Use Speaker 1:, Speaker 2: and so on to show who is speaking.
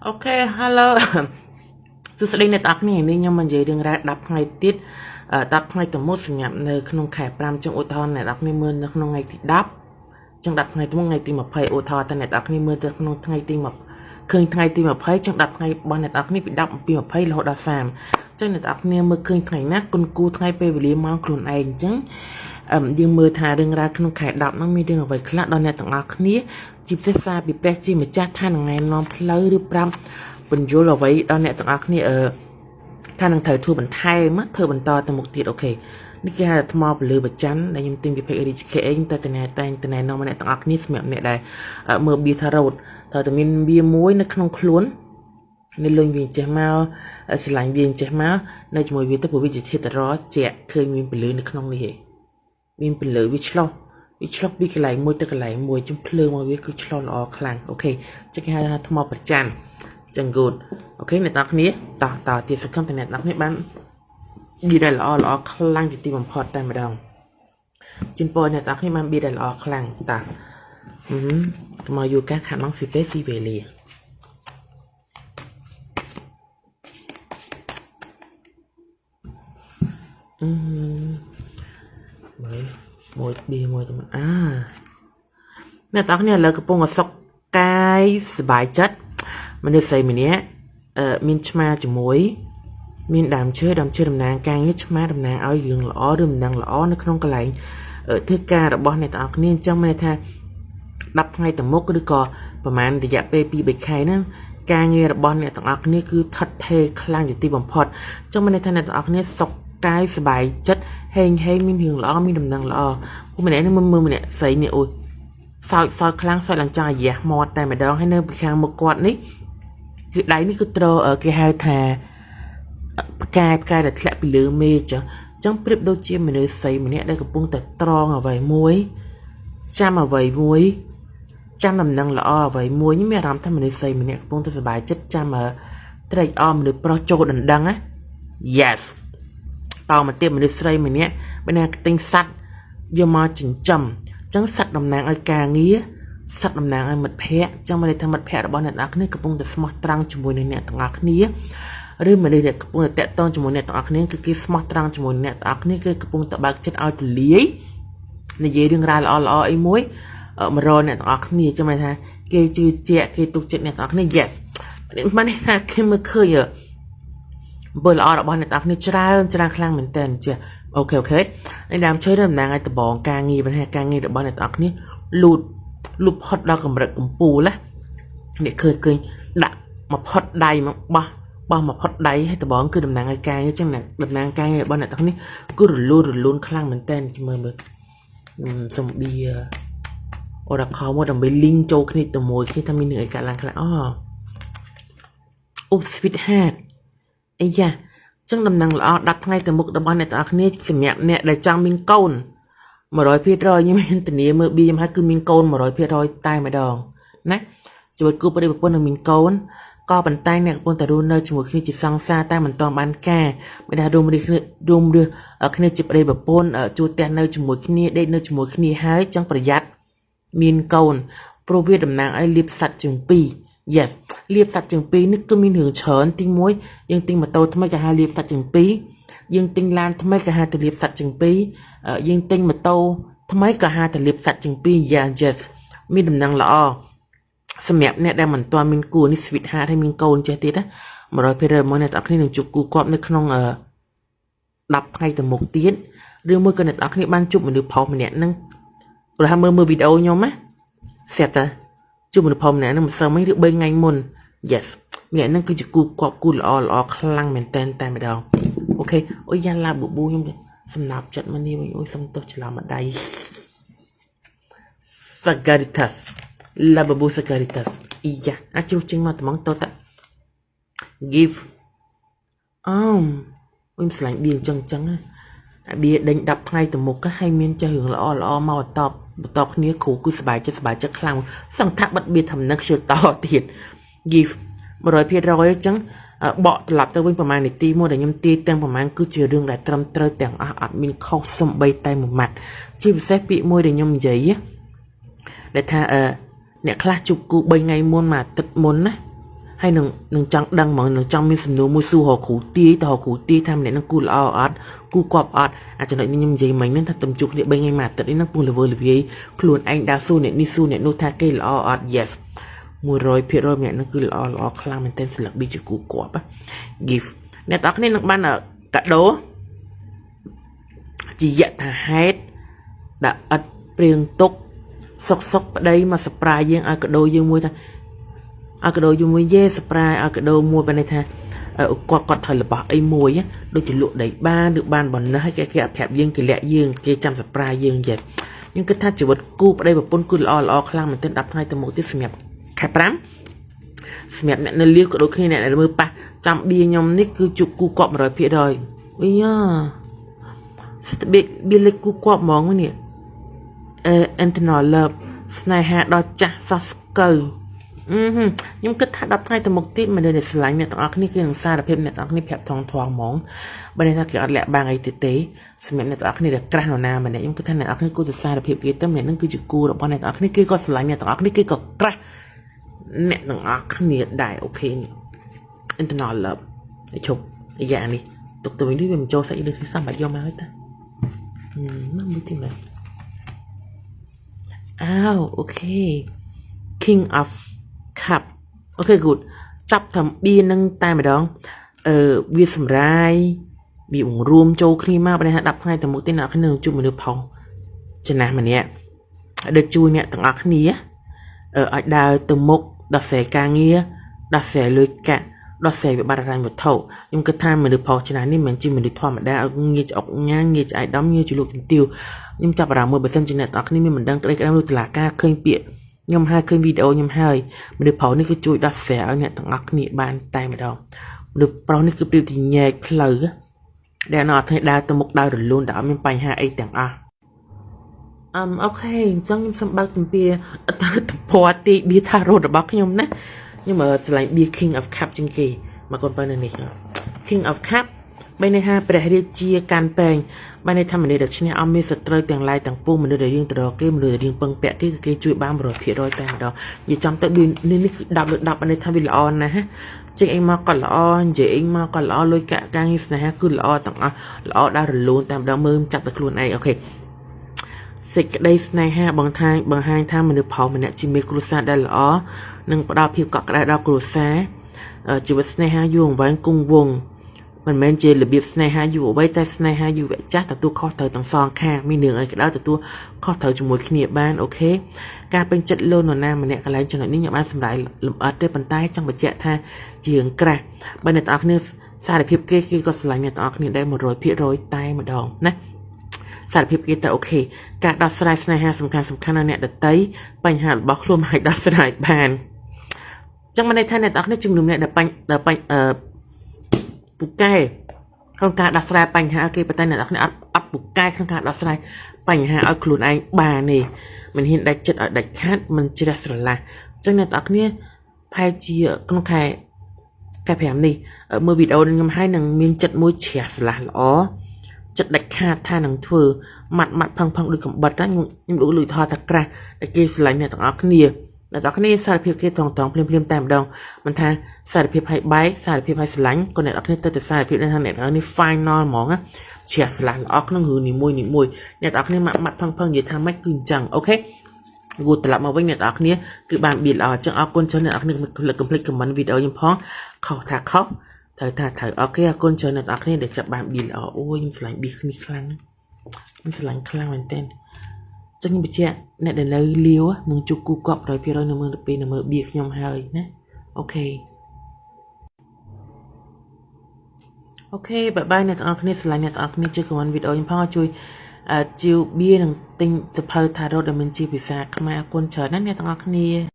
Speaker 1: OK hello សួស្តីអ្នកទាំងអស់គ្នានេះខ្ញុំមកនិយាយរឿងរ៉ាវ10ថ្ងៃទៀត10ថ្ងៃទៅមុខសម្រាប់នៅក្នុងខែ5ចឹងឧទាហរណ៍អ្នកទាំងអស់គ្នាមើលនៅក្នុងថ្ងៃទី10ចឹង10ថ្ងៃទៅមុខថ្ងៃទី20ឧទាហរណ៍តែអ្នកទាំងអស់គ្នាមើលទៅក្នុងថ្ងៃទី20ឃើញថ្ងៃទី20ចឹង10ថ្ងៃរបស់អ្នកទាំងអស់គ្នាពី10ពី20រហូតដល់30ចឹងអ្នកទាំងអស់គ្នាមើលឃើញថ្ងៃណាគុណគូថ្ងៃពេលវេលាម៉ោងខ្លួនឯងអញ្ចឹងយើងមើលថារឿងរ៉ាវក្នុងខែ10ហ្នឹងមានរឿងអ្វីខ្លះដល់អ្នកទាំងអស់គ្នាជាពិសេសសារពីព្រះជាម្ចាស់ថានឹងណែនាំផ្លូវឬប្រាប់បញ្យលអ្វីដល់អ្នកទាំងអស់គ្នាអឺថានឹងត្រូវធ្វើបន្ថែមធ្វើបន្តទៅមុខទៀត OK នេះគេហៅថាថ្មពលឺប្រច័នដែលខ្ញុំទិញពី page Rich KA ខ្ញុំតែតែតែងតែណែនាំអ្នកទាំងអស់គ្នាសម្រាប់អ្នកដែលមើលបៀ tarot ត្រូវតែមានបៀមួយនៅក្នុងខ្លួននៅលុញវាចេះមកស្រឡាញ់វាចេះមកនៅជាមួយវាទៅព្រោះវាជាធាតុរជាក់ឃើញមានពលឺនៅក្នុងនេះឯងមានពលឺវាឆ្លោះវាឆ្លោះពីកន្លែងមួយទៅកន្លែងមួយជំភ្លើងមកវាគឺឆ្លោះល្អខ្លាំង OK ចឹងគេហៅថាថ្មប្រច័នចឹង good OK អ្នកទាំងគ្នាតោះតោះទៀតសង្ឃឹមថាអ្នកទាំងគ្នាបានបៀដែលល្អល្អខ្លាំងជាទីបំផុតតែម្ដងជូនពរអ្នកទាំងគ្នាបានបៀដែលល្អខ្លាំងតាអឺមកយូកាខាត់ម៉ងស៊ីតេស៊ីវេលាអឺមើលមួយបៀមួយទៅអាអ្នកទាំងគ្នាឥឡូវកំពុងអសុកកាយសบายចិត្តមនុស្សស្រីម្នាក់អឺមានឆ្មាជាមួយមានដើមឈើដើមឈើតំណាងការងារឆ្មាតំណាងឲ្យរឿងល្អឬមិនដឹងល្អនៅក្នុងកន្លែងធ្វើការរបស់អ្នកទាំងអស់គ្នាអញ្ចឹងមានន័យថា10ថ្ងៃទៅមុខឬក៏ប្រហែលរយៈពេល2 3ខែហ្នឹងការងាររបស់អ្នកទាំងអស់គ្នាគឺថិតថេរខ្លាំងជាទីបំផុតអញ្ចឹងមានន័យថាអ្នកទាំងអស់គ្នាសុខកាយសប្បាយចិត្តហេងហេងមានរឿងល្អមានដំណឹងល្អពួកម្នាក់នេះមើលម្នាក់ស្រីនេះអូយសោចសោចខ្លាំងសោចឡើងចង់អាយ៉ាស់មាត់តែម្ដងហើយនៅពីខាងមុខគាត់នេះគឺដៃនេះគឺត្រគេហៅថាផ្កាយផ្កាយដែលធ្លាក់ពីលើមេឃចឹងចឹងប្រៀបដូចជាមនុស្សស្រីម្នាក់ដែលកំពុងតែត្រងអ្វីមួយចាំអ្វីមួយចាំដំណឹងល្អអ្វីមួយមានអារម្មណ៍ថាមនុស្សស្រីម្នាក់កំពុងតែសប្បាយចិត្តចាំត្រេកអរមនុស្សប្រុសចូលដណ្ដឹងណា Yes តមកទៀតមនុស្សស្រីម្នាក់បើណាទិញសัตว์យកមកចិញ្ចឹមចឹងសัตว์តំណាងឲ្យការងារសัตว์តំណាងឲ្យមិត្តភ័ក្តិចឹងមានន័យថាមិត្តភ័ក្តិរបស់អ្នកទាំងអស់គ្នាកំពុងតែស្មោះត្រង់ជាមួយនឹងអ្នកទាំងអស់គ្នាឬមនុស្សដែលកំពុងតែតាក់ទងជាមួយអ្នកទាំងអស់គ្នាគឺគេស្មោះត្រង់ជាមួយអ្នកទាំងអស់គ្នាគឺកំពុងតែបើកចិត្តឲ្យទូលាយនិយាយរឿងរ៉ាវល្អល្អអីមួយមករកអ្នកទាំងអស់គ្នាចាំថាគេជឿជាក់គេទុកចិត្តអ្នកទាំងអស់គ្នា Yes បានន័យថាគេមើលឃើញអំពើល្អរបស់អ្នកទាំងអស់គ្នាច្រើនច្រើនខ្លាំងមែនតើចេះ OK OK នេះដើមឈើតំណាងឲ្យដបងការងារបញ្ហាការងាររបស់អ្នកទាំងអស់គ្នាលូតលូតផុតដល់កម្រិតកំពូលណានេះឃើញឃើញដាក់មកផុតដៃមកបោះបោះមកផុតដៃឲ្យដបងគឺតំណាងឲ្យការងារចឹងតំណាងការងាររបស់អ្នកទាំងនេះគឺរលូនរលូនខ្លាំងមែនតើមើលមើលសំបៀ Oracle មកដើម្បី link ចូលគ្នាទៅមួយគ្នាថាមាននឹងអីកើតឡើងខ្លះអូអូ sweet heart អាយ៉ាចឹងដំណឹងល្អ10ថ្ងៃទៅមុខរបស់អ្នកទាំងអស់គ្នាសម្រាប់អ្នកដែលចង់មានកូន100%ខ្ញុំមានធានាមើលបៀខ្ញុំហើយគឺមានកូន100%តែម្ដងណាជាមួយគូប្តីប្រពន្ធនឹងមានកូនក៏ប៉ុន្តែអ្នកកំពុងតែរស់នៅជាមួយគ្នាជាសង្សារតែមិនទាន់បានការមិនថារួមគ្នារួមរស់គ្នាជាប្តីប្រពន្ធជួលផ្ទះនៅជាមួយគ្នាដេកនៅជាមួយគ្នាហើយចង់ប្រយ័ត្នមានកូនព្រោះវាតំណាងឲ្យលៀបសัตว์ជើងពីរ Yes លៀបសัตว์ជើងពីរនេះគឺមានរឿងច្រើនទី1យើងទិញម៉ូតូថ្មីគេហៅលៀបសัตว์ជើងពីរយើងទិញឡានថ្មីគេហៅទៅលៀបសัตว์ជើងពីរយើងទិញម៉ូតូថ្មីក៏ហៅទៅលៀបសัตว์ជើងពីរ Yeah yes មានដំណឹងល្អសម្រាប់អ្នកដែលមិនទាន់មានគូនេះ sweet heart ហើយមានកូនចេះទៀតណា100%មកអ្នកទាំងអស់គ្នានឹងជួបគូគាត់នៅក្នុង10ថ្ងៃទៅមុខទៀតឬមួយក៏អ្នកទាំងអស់គ្នាបានជួបមនុស្សប្រុសម្នាក់ហ្នឹងព្រោះថាមើលមើលវីដេអូខ្ញុំណាស្រាប់តែជួបមនុស្សប្រុសម្នាក់ហ្នឹងម្សិលមិញឬ3ថ្ងៃមុន Yes ម្នាក់ហ្នឹងគឺជាគូគប់គូល្អល្អខ្លាំងមែនតែនតែម្ដង OK អូយយ៉ាឡាប៊ូប៊ូខ្ញុំសំណាប់ចិត្តមកនេះវិញអូយសុំទោសច្រឡំម្ដាយ Sagaritas Lababu Sagaritas អីយ៉ាអាចជ្រុះចេញមកត្មងតតា give អមអូយស្លាញ់បៀអញ្ចឹងអញ្ចឹងអាបៀដេញ10ថ្ងៃទៅមុខហើយមានចេះរឿងល្អល្អមកបន្តបន្តគ្នាគ្រូគឺសบายចិត្តសบายចិត្តខ្លាំងសង្ថាបិទបៀធំនឹកខ្ជិលតទៀត give 100%អញ្ចឹងបកត្រឡប់ទៅវិញប្រហែលនាទីមួយដែលខ្ញុំទាយទាំងប្រហែលគឺជារឿងដែលត្រឹមត្រូវទាំងអស់អត់មានខុសសំបីតែមួយម៉ាត់ជាពិសេសពាក្យមួយដែលខ្ញុំនិយាយដែលថាអឺអ្នកខ្លះជួបគូ3ថ្ងៃមុនមួយអាទិត្យមុនណា ហើយនឹងនឹងចង់ដឹងហ្មងនឹងចង់មានសំណួរមួយសួររកគ្រូទាយទៅរកគ្រូទាយថាម្នាក់នឹងគូល្អអត់គូគប់អត់អាចចំណុចនេះខ្ញុំនិយាយមិញហ្នឹងថាទំជួបគ្នា3ថ្ងៃមួយអាទិត្យនេះហ្នឹងពងល្វើល្វាយខ្លួនឯងដើរសួរអ្នកនេះសួរអ្នកនោះថាគេល្អអត់ Yes 100%ម្នាក់ហ្នឹងគឺល្អល្អខ្លាំងមែនទែនស្លឹកប៊ីជាគូគប់ gift អ្នកទាំងអស់គ្នានឹងបានកាដូជាយថាហេតុដែលឥតព្រៀងទុកសុកសុកប្តីមក surprise យើងឲ្យកដោយើងមួយថាឲ្យកដោយើងមួយយេ surprise ឲ្យកដោមួយបែរន័យថាគាត់គាត់ត្រូវរបស់អីមួយដូចជាលក់ដីបានឬបានបណ្ណេះឲ្យគេគេអត់ប្រាប់យើងគេលាក់យើងគេចាំ surprise យើងយេខ្ញុំគិតថាជីវិតគូប្តីប្រពន្ធគឺល្អល្អខ្លាំងមែនទែន10ថ្ងៃទៅមុខទៀតសម្រាប់ខែ5សម្រាប់អ្នកនៅលាវក៏ដូចគ្នាអ្នកដែលមើលប៉ះចាំបៀខ្ញុំនេះគឺជួបគូកប់100%វិញយ៉ាស្ទបៀបៀលេខគូកប់ហ្មងនេះអឺ internal love ស្នេហាដល់ចាស់សោះស្កូវអឺខ្ញុំគិតថា10ថ្ងៃទៅមុខទៀតមនុស្សដែលស្រឡាញ់អ្នកទាំងអស់គ្នាគឺនឹងសារភាពអ្នកទាំងអស់គ្នាប្រាប់ថងថងហ្មងបើនេះថាគេអត់លាក់បាំងអីទេទេសម្រាប់អ្នកទាំងអស់គ្នាដែល crush នរណាម្នាក់ខ្ញុំគិតថាអ្នកទាំងអស់គ្នាគួរតែសារភាពគេទៅម្នាក់នឹងគឺជាគូរបស់អ្នកទាំងអស់គ្នាគេក៏ស្រឡាញ់អ្នកទាំងអស់គ្នាគេក៏ crush អ្នកទាំងអស់គ្នាដែរ okay internal love ឲ្យឈប់អាយ៉ាងនេះទុកទៅវិញនេះវាមិនចូលសាច់រឿងនេះសោះបាច់យកមកហើយតាមកមួយទៀតមកอ้าว okay King of Cup okay good ចាប់ធ្វើបៀនឹងតែម្ដងអឺវាសម្រាយវាបង្រួមចូលគ្នាមកបើថា10ថ្ងៃទៅមុខទៀតអ្នកគ្នានឹងជួបមនុស្សផុសចំណាស់ម្នាក់ដែលជួយអ្នកទាំងអស់គ្នាអឺឲ្យដើរទៅមុខដោះស្រាយការងារដោះស្រាយលុយកាក់ដោះស្រាយវិបត្តិហិរញ្ញវត្ថុខ្ញុំគិតថាមនុស្សផុសឆ្នាំនេះមិនមែនជាមនុស្សធម្មតាឲ្យងាយច្អុកញ៉ាងងាយឆ្អែតដំងាយជាលោកជំទាវខ្ញុំចាប់អារម្មណ៍មួយបើសិនជាអ្នកទាំងអស់គ្នាមានមិនដឹងក្តីក្តាំឬតឡាការឃើញពាក្យខ្ញុំហើយឃើញវីដេអូខ្ញុំហើយមនុស្សប្រុសនេះគឺជួយដោះស្រាយឲ្យអ្នកទាំងអស់គ្នាបានតែម្ដងមនុស្សប្រុសនេះគឺប្រៀបទីញែកផ្លូវដែលអ្នកអត់គ្នាដើរទៅមុខដើររលូនដែលអត់មានបញ្ហាអីទាំងអស់អឹម okay អញ្ចឹងខ្ញុំសូមបើកទំពាទៅទំព័រទីបៀថារ៉ូតរបស់ខ្ញុំណាខ្ញុំស្រឡាញ់បៀ King of Cup ជាងគេមកកូនបើនៅនេះ King of Cup បីន័យថាព្រះរាជាកាន់ពែងបានន័យថាមនុស្សដែលឈ្នះអស់មានសត្រូវទាំងឡាយទាំងពួងមនុស្សដែលរៀងទៅរកគេមនុស្សដែលរៀងពឹងពាក់គេគឺគេជួយបាន100%តែម្ដងនិយាយចំទៅនេះនេះគឺ10លើ10បានន័យថាវាល្អណាស់ចេញអីមកក៏ល្អនិយាយអីមកក៏ល្អលុយកាក់ការងារស្នេហាគឺល្អទាំងអស់ល្អដល់រលូនតែម្ដងមើលចាប់តែខ្លួនឯង okay សេចក្តីស្នេហាបង្ហាញបង្ហាញថាមនុស្សប្រុសម្នាក់ជាមេគ្រួសារដែលល្អនិងផ្ដល់ភាពកក់ក្ដៅដល់គ្រួសារជីវិតស្នេហាយូរអង្វែងគង់វង្សមិនមែនជារបៀបស្នេហាយុវវ័យតែស្នេហាយុវចាស់ទទួលខុសត្រូវទាំងសងខាងមានរឿងអីក៏ដោយទទួលខុសត្រូវជាមួយគ្នាបាន okay ការពេញចិត្តលោកនរណាម្នាក់កន្លែងចំណុចនេះខ្ញុំបានសម្រាយលម្អិតទេប៉ុន្តែចង់បញ្ជាក់ថាជារឿង crush បើអ្នកទាំងអស់គ្នាសារភាពគេគេក៏ស្រឡាញ់អ្នកទាំងអស់គ្នាដែរ100%តែម្ដងណាសារភាពគេទៅ okay ការដោះស្រាយស្នេហាសំខាន់សំខាន់ដល់អ្នកដតីបញ្ហារបស់ខ្លួនមិនអាចដោះស្រាយបានចឹងមានន័យថាអ្នកទាំងអស់គ្នាជំនុំអ្នកដែលបាញ់ដែលបាញ់អឺពូកែក្នុងការដោះស្រាយបញ្ហាគេប៉ុន្តែអ្នកនរគ្នាអត់អត់ពូកែក្នុងការដោះស្រាយបញ្ហាឲ្យខ្លួនឯងបានទេមិនហ៊ានដាច់ចិត្តឲ្យដាច់ខាតមិនជ្រះស្រឡះអញ្ចឹងអ្នកនរគ្នាប្រហែលជាក្នុងខែខែ5នេះមើលវីដេអូនេះខ្ញុំឲ្យនឹងមានចិត្តមួយជ្រះស្រឡះល្អចិត្តដាច់ខាតថានឹងធ្វើម៉ាត់ម៉ាត់ផឹងផឹងដូចកំបិតហ្នឹងខ្ញុំដូចលុយថតថា crush តែគេស្រឡាញ់អ្នកទាំងអស់គ្នាអ្នកទាំងអស់គ្នាសារភាពគេថងថងភ្លាមភ្លាមតែម្ដងមិនថាសារភាពឲ្យបែកសារភាពឲ្យស្រឡាញ់ក៏អ្នកទាំងអស់គ្នាទៅតែសារភាពថាអ្នកទាំងអស់នេះ final ហ្មងណាជ្រះស្រឡះល្អក្នុងរឿងនីមួយនីមួយអ្នកទាំងអស់គ្នាម៉ាត់ម៉ាត់ផឹងផឹងនិយាយថាម៉េចគឺអញ្ចឹង okay គួរត្រឡប់មកវិញអ្នកទាំងអស់គ្នាគឺបានបៀតល្អអញ្ចឹងអរគុណច្រើនអ្នកទាំងអស់គ្នាកុំភ្លេច comment វីដេអូខ្ញុំផងខុសថាខុសត្រូវថាត្រូវ okay អរគុណច្រើនអ្នកទាំងអស់គ្នាដែលចាប់បានបៀតល្អអូយខ្ញុំស្រឡាញ់បៀគ្នាខ្លាំងខ្ញុំស្រឡាញ់ខ្លាំងមែនទែនចឹងខ្ញុំបញ្ជាក់អ្នកដែលនៅលាវនឹងជួបគូកប់100%នៅមើលទៅពេលនៅមើលបៀខ្ញុំហើយណា okay okay bye bye អ្នកទាំងអស់គ្នាស្រឡាញ់អ្នកទាំងអស់គ្នាជួយ comment វីដេអូខ្ញុំផងជួយជាវបៀនឹងទិញសភៅ tarot ដែលមានជាភាសាខ្មែរអរគុណច្រើនណាស់អ្នកទាំងអស់គ្នា។